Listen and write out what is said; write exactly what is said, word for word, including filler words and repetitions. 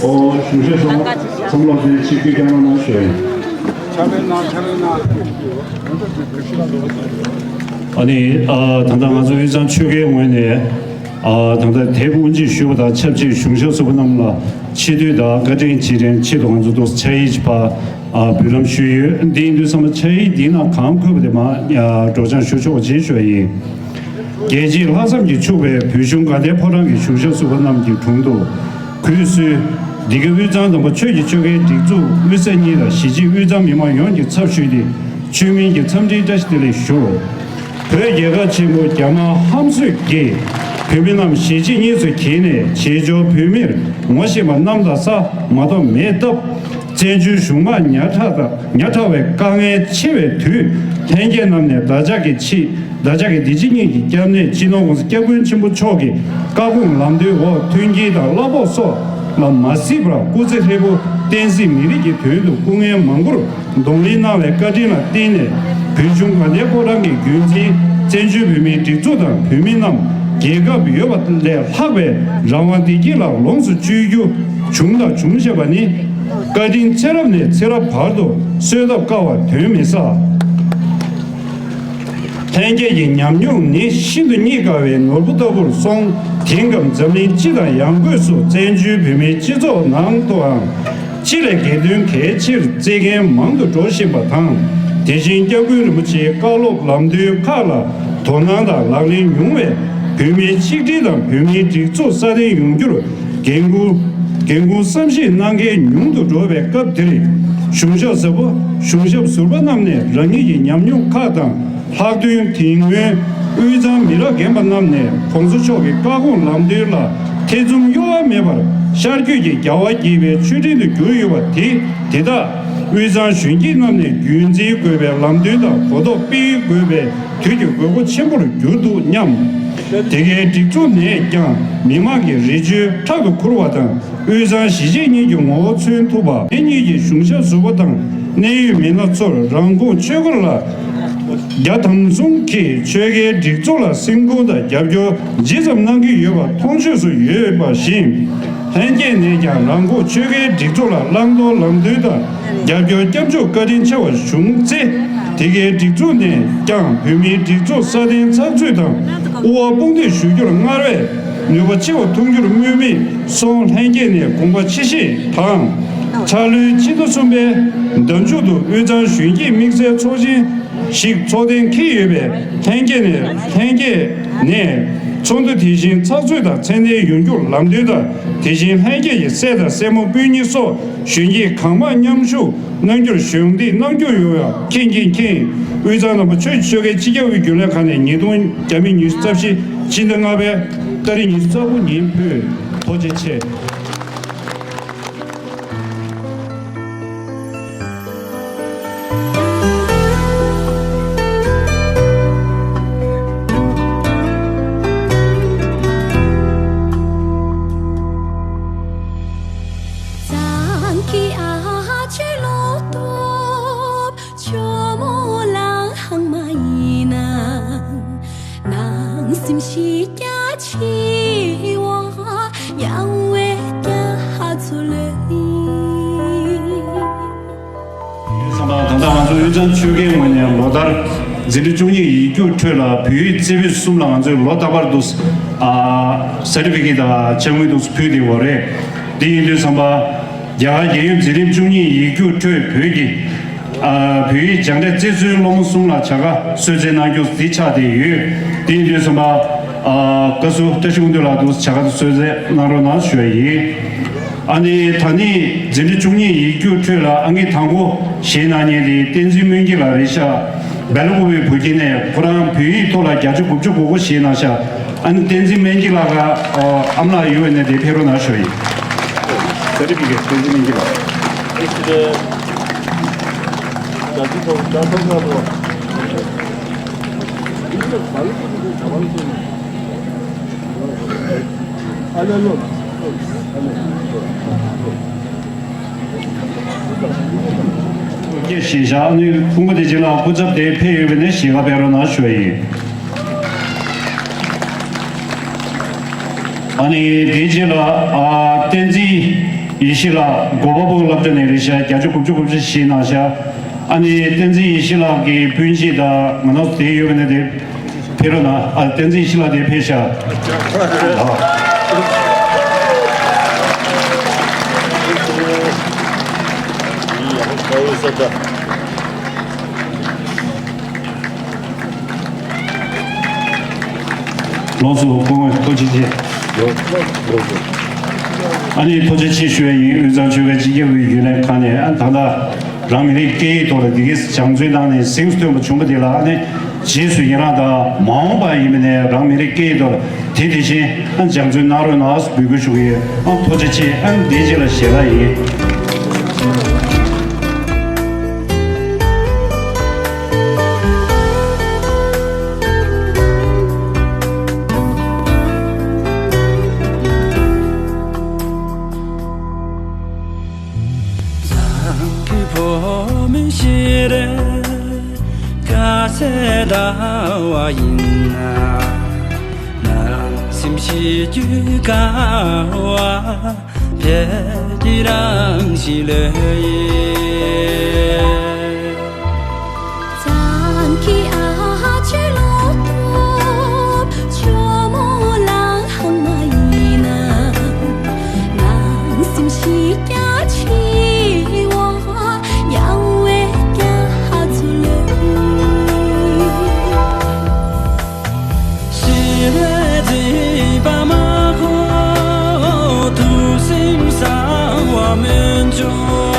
ཨོ་གཞུང་ཞབས་སོགས་ཚང་མ་ལ་དེ་ཆིག་སྒྲིལ་བསྐྱངས་གནང་ཞུ་ཡིན། ཕྱག་ལས་གནང་། ཕྱག་ལས་གནང་། ཨ་ནི་ཨ་ད་ལྟ་ང་ཚོ་དབུས་གཙང་ཆོལ་ཁའི་ངོས་ནས་ཨ་ད་ལྟ་དེབ་དབུ་འབྱེད་ཞུས་པ་དང་ཆབས་ཅིག་གཞུང་ཞབས་ཟུར་པ་རྣམས་ལ་ཆེ་བསྟོད་དང་བཀའ་དྲིན་རྗེས་དྲན་ཆེད་དུ་ང་ཚོ་ཏོག་ཙམ་ཕྱག་ཡིག་ཅིག་ཕར་ཨ་འབུལ་ལམ་ཞུས་ཡོད། འདི་ཡིན་དུས་ཙམ་པ་ཕྱག་ཡིག་འདིའི་ནང་གང་འཁོད་པ་དེ་མར་ཨ་སྒྲོག་སྦྱང་ཞུ་ཆོག་པ་བྱེད་ཞུ་བ་ཡིན། རྒྱལ་གཅེས་ལྷག་བསམ་གྱིས་ཕྱུག་པའི་བོད་གཞུང་དགའ་ལྡན་ཕོ་བྲང་གི་གཞུང་ཞབས་ཟུར་པ་རྣམས་ཀྱི་དྲུང་དུ། གུས་གསོལ། འདི་ག་དབུས་གཙང་ནང་པ་ཆོས་ཀྱི་ཆོལ་ཁའི་སྒྲིག་འཛུགས་དབུས་ས་གཉིས་དང་གཞིས་བྱེས་དབུས་གཙང་མི་མང་ཡོངས་ཀྱི་ཚབ་ཞུས་ཏེ། ཆོས་མིན་གྱི་འཚམས་འདྲིའི་བཀྲ་ཤིས་བདེ་ལེགས་ཞུ། བོད་རྒྱལ་ཁབ་ཆེན་པོ་རྒྱ་དམར་ཧམ་བཟོས་ཀྱིས་བོད་མི་རྣམས་གཞིས་བྱེས་གཉིས་སུ་གྱེས་ནས་བྱེས་འབྱོར་བོད་མིར་ངོ་ཤེས་པ་གནམ་དང་ས་མ་གཏོགས་མེད་སྟབས། བཙན་བྱོལ་གཞུང་དམངས་ཉག་ཕྲ་དང་ཉག་ཕྲ་བའི་དཀའ་ངལ་ཆེ་བའི་དུས། ལྷན་རྒྱས་རྣམས་ནས་བདག་ཅག་གི་ཆེད། བདག་ཅག་གི་བདེ་སྐྱིད་གཉིས་ཀྱི་སྐྱབས་གནས་སྤྱི་ནོར་༸གོང་ས་༸སྐྱབས་མགོན་ཆེན་པོ་མཆོག་གི་བཀའ་དགོངས་ལམ་སྟོན་འོག་མཐུན་རྐྱེན་དང་གླ་ཕོགས་སོགས་ལ་མ་གཟིགས་པར་སྐུ་ཚེ་ཧྲིལ་པོ་བསྟན་སྲིད་མི་རིགས་ཀྱི་དོན་དུ་སྐུ་ངལ་མང་པོར་གདོང་ལེན་གནང་བའི་བཀའ་དྲིན་ལ་བརྟེན་ནས། བོད་གཞུང་དགའ་ལྡན་ཕོ་བྲང་གི་བརྒྱུད་འཛིན་བཙན་བྱོལ་བོད་མིའི་སྒྲིག་འཛུགས་དང་བོད་མི་རྣམས་རྒྱལ་ཁབ་ཡོད་པ་ལས་ལྷག་པའི་རང་དབང་བདེ་སྐྱིད་ལ་ལོངས་སུ་སྤྱོད་རྒྱུ་བྱུང་དང་འབྱུང་བཞིན་པ་ནི། བཀའ་དྲིན་ཚེ་རབས་ནས་ཚེ་རབས་བར་དུ་གསོལ་ཐབས་དཀའ་བ་དོན་མི་ཟ། ལྷན་རྒྱས་ཀྱི་ཉམས་མྱོང་ནི་ཤིན་ཏུ་རྙེད་དཀའ་བའི་ནོར་བུ་ལྟ་བུར་སོང་། དེང་སྐབས་འཛམ་གླིང་སྤྱི་དང་ཡང་སྒོས་སུ་བཙན་བྱོལ་བོད་མིའི་སྤྱི་ཚོགས་ནང་དུའང་སྤྱི་ལས་སྒེར་དོན་གལ་ཆེར་བརྩི་མཁན་མང་དུ་འགྲོ་བཞིན་པ་དང་། དེ་བཞིན་སྐྱབས་མགོན་རིན་པོ་ཆེའི་བཀའ་སློབ་ལམ་སྟོན་ཁག་ལ་དོ་སྣང་དང་ལག་ལེན་ཉུང་བས། བོད་མིའི་ཆིག་སྒྲིལ་དང་བོད་མིའི་སྒྲིག་འཛུགས་སྲ་བརྟན་ཡོང་རྒྱུར་འགན་འཁུར། འགན་འཁུར་བསམ་ཤེས་གནང་མཁན་ཉུང་དུ་འགྲོ་བའི་སྐབས་འདིར། གཞུང་ཞབས་ཟུར་པ། གཞུང་ཞབས་ཟུར་པ་རྣམས་ནས་རང་ཉིད་ཀྱི་ཉམས་མྱོང་ཁག་དང་། ལྷག་དོན་དེ་སྔོན་དབུས་གཙང་མི་རབས་རྒན་པ་རྣམས་ནས་༸གོང་ས་མཆོག་གི་བཀའ་དགོངས་ལམ་སྟོན་ལ་ཐེ་ཚོམ་གཡོ་བ་མེད་པར་ཤར་བསྐྱོད་ཀྱིས་རྒྱལ་བ་དགྱེས་པའི་མཆོད་སྤྲིན་དུ་གྱུར་ཡོད་པ་དེ། དེ་དག་དབུས་གཙང་གཞོན་སྐྱེས་རྣམས་ནས་རྒྱུན་འཛིན་དགོས་པའི་ལམ་སྟོན་དང་གོ་རྟོགས་སྤེལ་དགོས་པའི་དུས་ཀྱི་དགོས་མཁོ་ཆེན་པོར་གྱུར་འདུག་སྙམ། དེ་གའི་སྒྲིག་འཛུགས་ནས་ཀྱང་མི་མང་གི་རེ་བཅོལ་ཕྲག་ཏུ་ཁུར་བ་དང་། དབུས་གཙང་གཞིས་བྱེས་གཉིས་ཀྱི་ངོ་བོ་མཚོན་ཐུབ་པ། ཨེ་གཉིས་ཀྱི་གཞུང་ཞབས་ཟུར་པ་དང་གནད་ཡོད་མི་སྣ་ཚོར་རང་ཁོངས་ཆོལ་ཁ་ལ་རྒྱ་དམ་གསུམ་གྱིས་ཆོལ་ཁའི་སྒྲིག་འཛུགས་ལ་སེམས་ཁུར་དང་རྒྱབ་སྐྱོར་ཇི་ཙམ་གནང་གི་ཡོད་པ་མཐོང་ཆོས་སུ་ཡོད་པ་བཞིན། ལྷན་རྒྱས་ནས་ཀྱང་རང་ཁོངས་ཆོལ་ཁའི་སྒྲིག་འཛུགས་ལ་བླང་དོར་ལམ་སྟོན་དང་རྒྱབ་སྐྱོར་སྐྱབས་འཇུག་བཀའ་དྲིན་ཆེ་བ་བྱུང་ཚེ། དེ་གའི་སྒྲིག་འཛུགས་ནས་ཀྱང་བོད་མིའི་སྒྲིག་འཛུགས་སྲ་བརྟན་ཚགས་ཚུད་དང་དབུ་བ་དཔུང་འདེགས་ཞུ་རྒྱུར་སྔར་བས་ནུས་པ་ཆེ་བ་ཐོན་རྒྱུར་སྨོན་མི་སོང་ལྷན་རྒྱས་ནས་དགོངས་པ་ཆེ་བཞེས་དང་། འཆར་ལོའི་ཕྱི་ཟླ་གསུམ་པའི་ཟླ་མཇུག་ཏུ་དབུས་གཙང་གཞོན་སྐྱེས་དམིགས་བསལ་ཚོགས་ཆེན་ཞིག་ཚོགས་གཏན་འཁེལ་ཡོད་པས། ལྷན་རྒྱས་ནས་ལྷན་རྒྱས་ནས་ཚོགས་འདུ་དེ་བཞིན་ཚགས་ཚུད་དང་ཚད་ལྡན་ཡོང་རྒྱུར་ལམ་སྟོན་དང་། དེ་བཞིན་ལྷན་རྒྱས་ཀྱི་སྲས་དང་སྲས་མོ་སྤུན་གཉིས་སོགས་གཞོན་སྐྱེས་གང་མང་མཉམ་ཞུགས་གནང་རྒྱུར་གཞོགས་འདེགས་གནང་རྒྱུ་ཡོང་བ་མཁྱེན་མཁྱེན་མཁྱེན། དབུས་གཙང་རྣམ་པ་ཆོས་ཀྱི་ཆོལ་ཁའི་སྤྱི་ཁྱབ་ཀྱི་རྒྱུན་ལས་ཁང་ནས་ཉིས་སྟོང་བརྒྱ་མེད་ཉི་ཤུ་རྩ་བཞི་སྤྱི་ཟླ་ལྔ་པའི་ཏ་རིག་ཉི་ཤུ་རྩ་དགུ་ཉིན་ཕུལ། ཐུགས་རྗེ་ཆེ། ཚང་མ་ད་ལྟ་ང་ཚོ་དབུས་གཙང་ཆོལ་ཁའི་ངོས་ནས་ལོ་ལྟར་འཛིན་གྲྭ་བཅུ་གཉིས་ཡིག་རྒྱུགས་ཁྲོད་ལ་བོད་ཡིག་རྩེ་ཕུད་གསུམ་ལ་ང་ཚོས་ལོ་རྟག་པར་དུ་ཨ་སར་ཊི་ཕི་ཀེཊ་དང་ཅ་དངོས་དུ་ཕུལ་བསྡད་ཡོད་རེད། དེ་ཡིན་དུས་ཙམ་པ་རྒྱ་གར་རྒྱལ་ཡོངས་འཛིན་རིམ་བཅུ་གཉིས་ཡིག་རྒྱུགས་ཁྲོད་བོད་ཀྱི་ཨ་བོད་ཡིག་སྦྱངས་འབྲས་རྩེ་གསུམ་སློབ་མ་གསུམ་ལ་བྱ་དགའ་གསོལ་སྩལ་གནང་རྒྱུ་དེ་ཆགས་བསྡད་ཡོད། དེ་ཡིན་དུས་ཙམ་པ་ཨ་བཀའ་ཟུར་བཀྲ་ཤིས་དབང་འདུས་ལགས་དུ་བྱ་དགའ་གསོལ་སྩལ་གནང་རོགས་གནང་ཞུ་བ་ཡིན། ཨ་ནི་ད་ནི་འཛིན་གྲྭ་བཅུ་གཉིས་ཡིག་རྒྱུགས་ཁྲོད་ལ་ཨང་ཀི་དང་པོ་བཞེས་གནང་མཁན་དེ་བསྟན་འཛིན་སྨོན་སྐྱིད་ལགས་རེད་ཤག་སྦེལ་ཀོབ་བོད་ཁྱིམ་ནས་ཁོ་རང་བོད་ཡིག་ཐོག་ལ་བརྒྱ་ཆ་དགུ་བཅུ་གོ་དགུ་བཞེས་གནང་ཤག་ཨ་ནི་བསྟན་འཛིན་སྨོན་སྐྱིད་ལགས་ཀ་ཨ་ཨ་མ་ལགས་ཡོད་པ་ནས་དེ་ཕེབས་རོགས་གནང་ཞུ་ཡིན། ས་ཏི་ཕི་ཀེཊ་བསྟན་འཛིན་སྨོན་སྐྱིད་ལགས། སྐད་བཞེས་བཞག་ནི་ཁུངས་པ་དེ་རྗེས་ལ་སྐུ་ཚབ་དེ་ཕེབས་ཡོད་པ་ནས་ཞལ་ཁ་ཕེབས་རོགས་གནང་ཞུ་བ་ཡིན། ཨ་ནི་དེ་རྗེས་ལ་ཨ་བསྟན་འཛིན་ ཡེ་ཤེས་ལགས་གོ་པ་བུ་སློབ་གྲྭ་ནས་རེད་ཤག་བརྒྱ་ཆ་དགུ་བཅུ་གོ་གཅིག་བཞེས་གནང་ཤག་ཨ་ནི་བསྟན་འཛིན་ཡེ་ཤེས་ལགས་ཀྱི་སྤུན་མཆེད་དང་ང་རང་ཚོ་དེ་ཡོད་པ་ནས་དེ་ཕེབས་རོགས་གནང་། ཨ། བསྟན་འཛིན་ཡེ་ཤེས་ལགས་དེ་ཕེབས་ཤག་ལགས་སོ། སྐུ་ངོ་ཐུགས་རྗེ་ཆེ། ཨ་ནི་ཐུགས་རྗེ་ཆེ་ཞུ་ཡ་ཡིན། དབུས་གཙང་ཆོལ་ཁའི་སྤྱི་ཁྱབ་ཀྱི་རྒྱུན་ལས་ཁང་ནས། ཨ། ད་ལྟ་རང་མི་རིགས་སྐད་ཡིག་ཐོག་ལ་འདི་གའི་སྦྱང་བརྩོན་གནང་ནས་གཟེངས་སུ་ཐོན་པ་བྱུང་བ་དེ་ལ། ཨ་ནི་རྗེས་སུ་ཡི་རངས་དང་། མ་འོངས་པ་ཡིན་པ་ནས་རང་མི་རིགས་སྐད་ཡིག་ཐོག་ལ་དེ་དེ་བཞིན། ཨ། སྦྱང་བརྩོན་གནང་རོགས་གནང་ཟེར་འབོད་སྐུལ་ཞུ་གི་ཡོད། ཨ། ཐུགས་རྗེ་ཆེ། ཨ། འདིའི་རྗེས་ལ་ཞལ་ལག་ཡིན། བཟང་གི་བུ་མོ་ཞིག་རེད། དཀའ་ཚེགས་འདྲ་བ་ཡིན་ན། ནང་སེམས་ཤེས་རྒྱུ་དཀའ་བ་བས་ཀྱི་རང་ཞིག་ལོས་ཡིན། བཟང་གི་ཨ་ཅེ་ལོ་ཏོ་ཇོ་མོ་ལ་ཧ་མ་ཡིན་ན། ནང་སེམས་ཤེས་རྒྱ་ཆེ་བ། ཡང་བས་ཀྱང་ཧ་ཚུ་ལོས། ཤེས་རབ་མཛེས་པ་མ་གོ། ཐུགས་སེམས་གསང་བ་མི་འཇུག